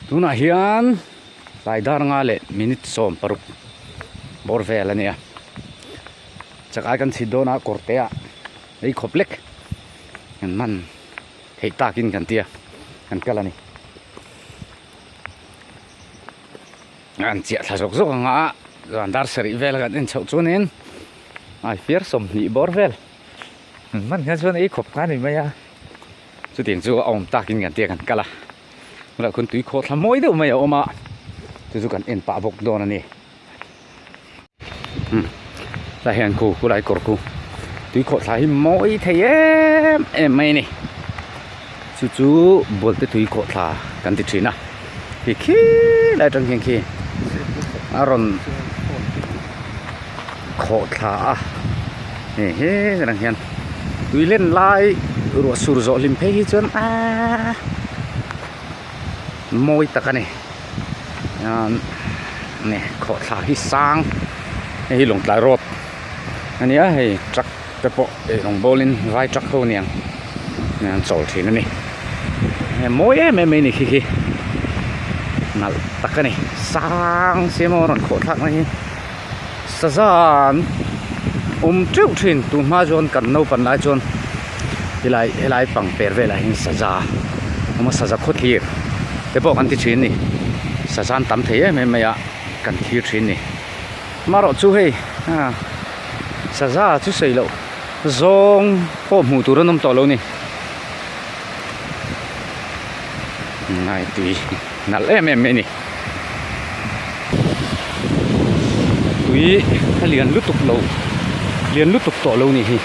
Tunah hian tlai dar nga leh minute 16 bawr vel a nia. Chakai kan chhit dawn a kawr te ah ei khawp lek kan man theih takin kan tia kan kal a ni. An chiah thla zawk zawk ang a zan dar sarih vel kan en chhoh chuanin ai fiar 20 bawr vel an man hian chuan ei khawp kha a ni mai a. Chutiang chu a awm takin kan tia kan kal a, tunah khuan tui khawh thla mawi deuh mai a awm a, chu chu kan en pah bawk dawn a ni. Umm tlai hian khu khulai kawr khu tui khawh thla hi mawi thei em em mai a ni. Chu chu bualte tui khawh thla kan ti thin a, khi khi lai atang hian khi a rawn khawh thla a hei he rang hian tui len lai ruah sur zawh hlim phei hi chuan aaa mawi tak a ni ni khawh thla hi sang hei hi lawngtlai road a ni a hei truck te pawh eirawng bawlin vai truck ho aniang an chawl thin a ni mawi em em mai a ni khi khi nalh tak a ni sang sia maw a rawn khawh thlak na hi. Saza an awm teuh thin tun hma chuan kan naupan lai chuan helai helai pang per velah hian saza a awm a saza khawthlir te pawh kan ti thin a ni saza an tam thei em em mai a kan thlir thin a ni amaherawh chu hei ah saza chu sawi loh zawng pawh hmuh tur an awm tawh lo a ni ngai tui. Nalh em em mai a ni. Tui a lian lutuk lo lian lutuk tawh lo nih hi.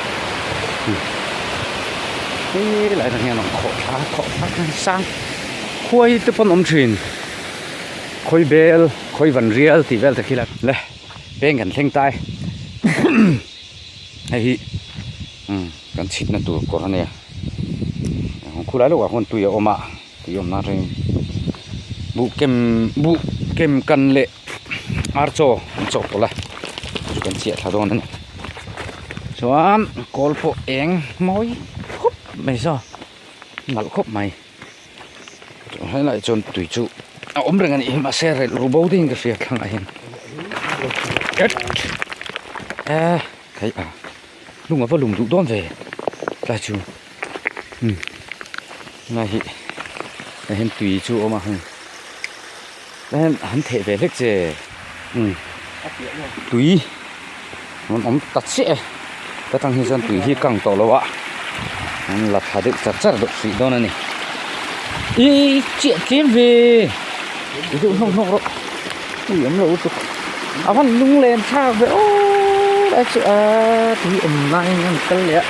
He lai atang hian a rawn khawh thla a khawh thla khan sang khuai te pawn awm thin. Khawi bel khawi van rial tih vel te khi la le peng kan thleng ta e. Hei hi kan chhitna tur kawr a nia. Khulai lawkah khuan tui a awm a. Tui awmna reng buh kem buh kem kan leh ar chaw an chawk tawlh a chu kan chiah thla dawn a ni chuan kawl pawh eng mawi khawp mai saw nalh khawp mai helaiah chuan tui chu a awm reng a nih hi mahse relh ru bo deuhin ka hria thlangah hian e khai a lung a va lum duh dawn ve tlai chu umm. Tunah hi tah hian tui chu a awm a heng tah hian han theh ve hlek che umm tui rawn awm ta chiah e ta tang hi chuan tui hi kang tawh lo a an la tha deuh char char deuh hrih dawn a ni ih chiah tlem ve ti deuh hnawk hnawk rawh ui awm lo lutuk a van lunglen thlak ve aw lai chu a tui awm laiin an kal leh a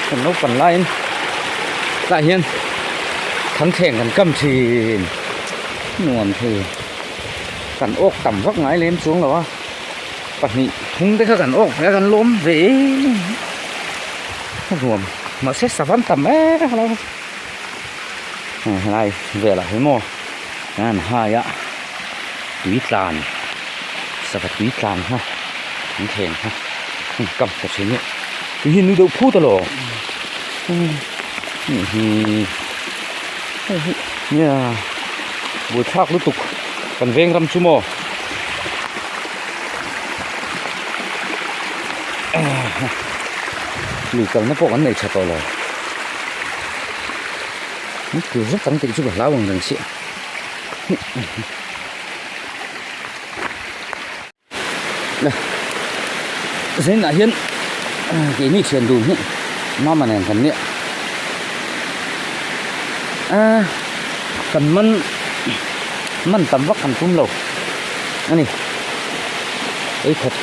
kan naupang laiin tah hian thangthleng kan kam thin nuam thei kan awk tam vak ngai lem chuang lo a pahnih thum te kha kan awk ve a kan lawm ve em a nuam mahse savan tam em a lo helai velah hi maw an hai a. Tui tlan sava tui tlan kha an thleng kha hei kam ta thin hi tui hi nui deuh phut alaw hei hi hei hi nia buaithlak lutuk kan veng ram chu maw lui kalna pawh kan nei tha tawh lo tui vek ang tih chu ka hlau ang reng chiah. Zainah hian keini thian dun hi mama nen kan nia a kan man man tam vak kan tum lo a ni ei khat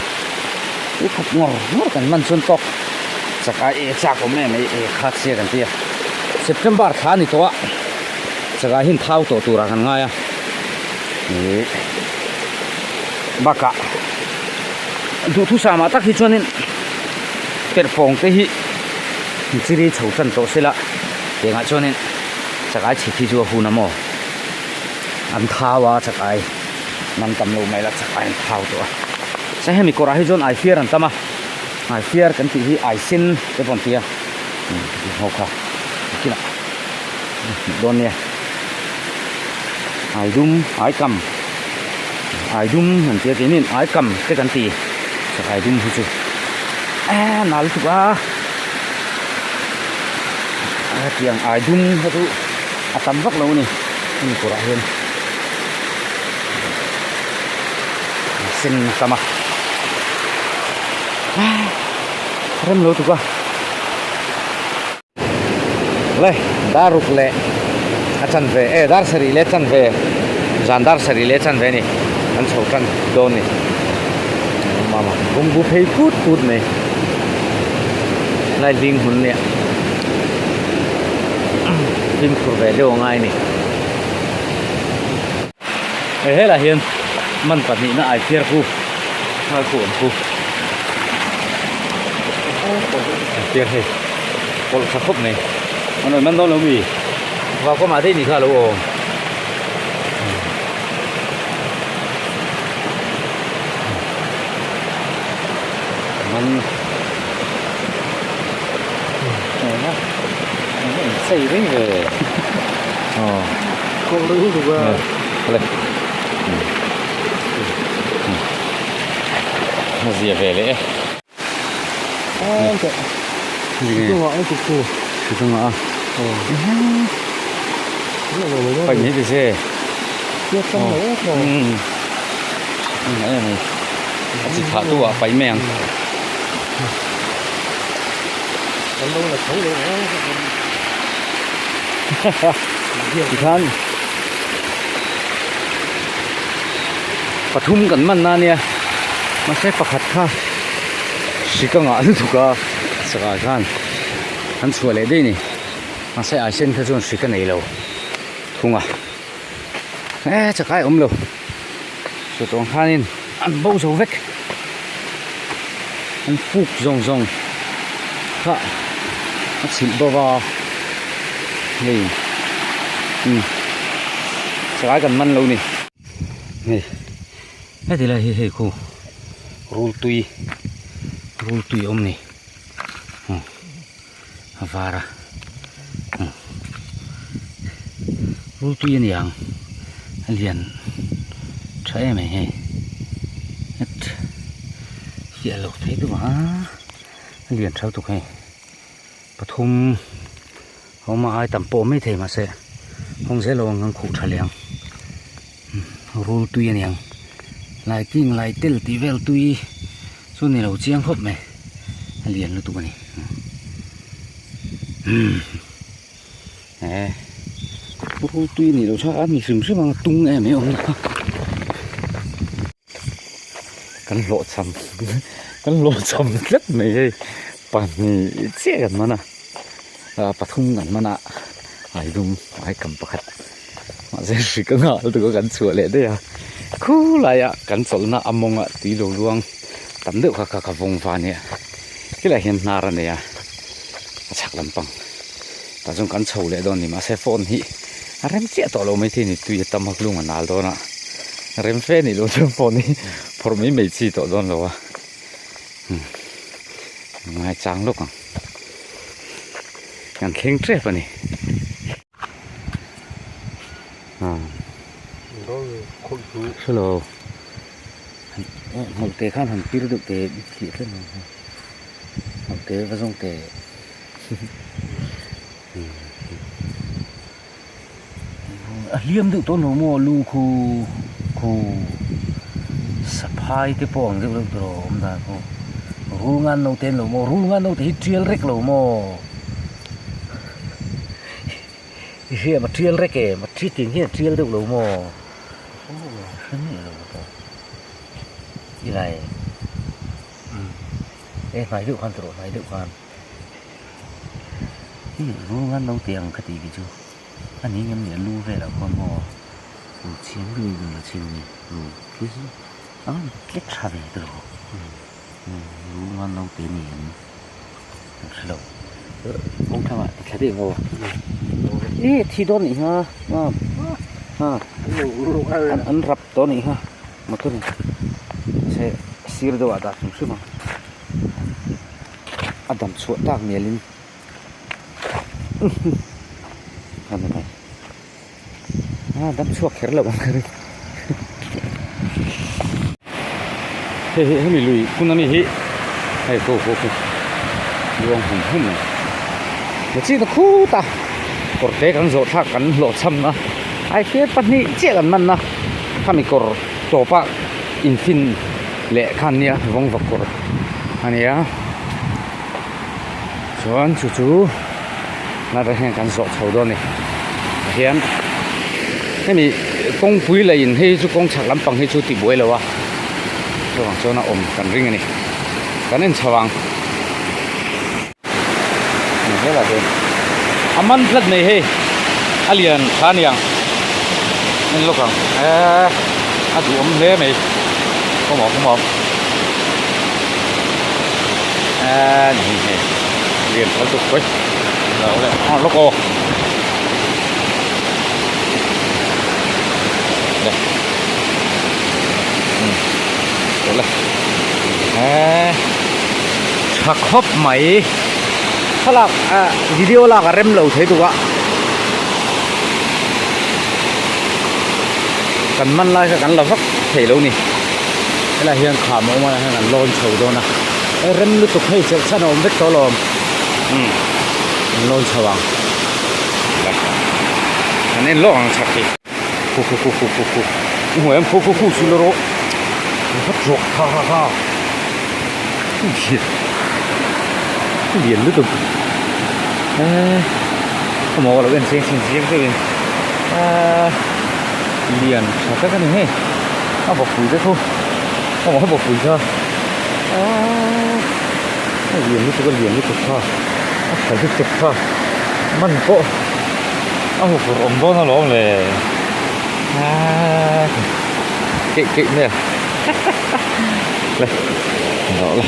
ei khat ngawr ngawr kan man chuan tawk chak a e chak awm em ei e khat sia kan tia September thla a ni tawh a. Chakah hian thau tawh turah kan ngai a ih bakah duhthusam ah tak hi chuanin perhpawng te hi chiri chho tan tawh sela tiangah chuanin chakai chhit hi chu a hun a maw an thau a chakai man tam lo mai la chakai an thau tawh a chuan hemi kawrah hi chuan aifiar an tam a aifiar kan tih hi aisen te pawh an ti a ho kha kinah. Dawn nia. Ai dum ai kam ai dum an tia keinin ai kam te kan ti chakai dum hi chu eee nal lutuk a hetiang ai dum kha chu a tam vak lo a ni hemi kawrah hian a sen a tam a rem lo tuk a. Le dar ruk leh a chanve e dar sarih leh chanve zan dar sarih leh chanve a ni an chho tan dawn a ni mama bungbu phei put put mai lai hling hmun nia fimkhur ve deuh a ngai a ni he helaiah hian man pahnihna ai phiar khu nghal khu awm khu phiar hei pawlh tha khawp mai an rawn man dawn lo mi vau kawmah daih ni kha a lo awm. Man sei reng ve aw le a zia ve leh e paih mai ti se a chi thah tu ah paih mai ang. Tikhan pathum kan man na nia mahse pakhat kha hri ka ngah lutuk a sangha khan an chhuah leh daih a ni mahse ai sen kha chuan hri ka nei lo thung a e chakai awm lo chutawng khanin an bo zo vek an puk zawng zawng kha a chhilh bawk a hei umm chakai kan man lo ni hei heti lai hi hei khu rul tui rul tui a awm ni a var a rul tui a ni ang a lian tha em mai hei het fiah lo thei deuh ang a lian tha lutuk hei pathum a awm a ai tam pawh mai thei mahse hawng zel lo ang an khuh tha leh ang rul tui a ni ang lai king lai tel tih vel tui chu ni lo chiang khawp mai a lian lutuk a ni eh rul tui a nih loh thlak a ni hrim hrim ang a tung em em awm kan hlawhchham kan hlawhchham tlat mai hei pahnih chiah kan man a pathum kan man a ai dum ai kam pakhat mahse hri ka nghah lutuk a kan chhuah leh daih a khulaiah kan chawlhna a mawngah tui lo luang tam deuh kha kha ka vawng va nia khilaiah hian hnar a nei a a chhak lampang tah chuan kan chho leh dawn a ni mahse phone hi a rem chiah tawh lo maithei a ni tui a tam a lung a nal dawn a rem fe a nih loh chuan phone hi phawrh mai mai chi tawh dawn lo a ngaichang lawk ang kan thleng tep a ni. Hrelo hmawlh te khan han pir deuh teh thih tlat mai hmawlh te va zawng teh a hliam deuh tawh lo maw lu khu khu saphai te pawh ang deuh deuh tur a awm dan pawh rul ngan lo te an lo maw rul ngan lo te hi tial rek lo maw. I hria ma tial rek em a thi ting hian a tial deuh lo maw hre miah lo pawh i lai e hnai deuh khan tawh hnai deuh khan hi rul ngan lo tih ang ka tih khi chu a ni ngem ni a lu velah khuan maw lu chhiang deuh in a chhin ni lu khi chu a tlek tha ve tawh rul ngan lo tih a ni em. Kan hre lo kawng thlangah ti thla daih ang aw e thi dawn nih kha a an rap tawh nih kha motor in mahse sir deuh ah dah hrim hrim ang a dam chhuah tak mial in a ni mai. A dam chhuak kher loh ang ka ring. Hei hi hemi lui hmun ami hi hei khu khu khu luang hum hum mai la chi ta khut a kawr te kan zawh thlak kan hlawh chham na ai fir pahnih chiah kan man na khami kawr tawp a infin leh khan nia vawng vak kawr a nia chuan chu chu Tunah hian kan zawh chho dawn a ni tihian hemi kawngpui leh in hei chu kawng chhak lampang hi chu ti buai lo a chuvang chuan a awm kan ring a ni kan en chho ang ni helai hi a man tlat mai hei a lian tha aniang en lawk ang eee a duhawm hle mai khawmawm khawmawm eee ni hei. Lian phal tuk pawih lo leh nghal lawk aw le um le eee tha khawp mai thlalak ah video lak a rem lo thei tuk a kan man lai kha kan la vak thei lo ni helai hian kham a awm a helai hian an lawn chho dawn a. Rem lutuk hei chelh chhan a awm vek tawh alawm umm an lawn chho ang an en lawk ang chhak hi khu khu khu khu khu khu i hmu em khu khu khu chu la rawh ka trawk kha kha kha lian lutuk eee khawmaw ka lo en chiang chin chiang deuhin eee lian tha tak a ni hei a bawkpui te khu khawmaw a bawkpui kha. A lian lutuk a lian lutuk kha a tha lutuk kha man pawh a hmu fur awm dawn alawm le aaa keih keih mai a le rawh la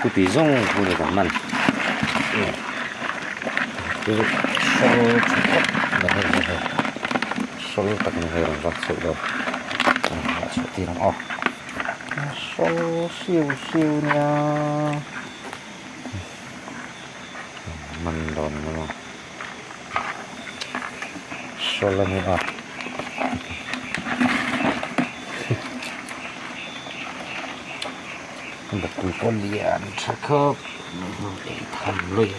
chuti zawng hun a kan man chu sawl tha khawp mai hei. Sawl tak ni hei rawn vak chhoh lo a chhuah tir ang aw sawl siu siu nia man dawn ang emaw sawl a ni a bawkpui pawh lian tha khawp ei tham lui.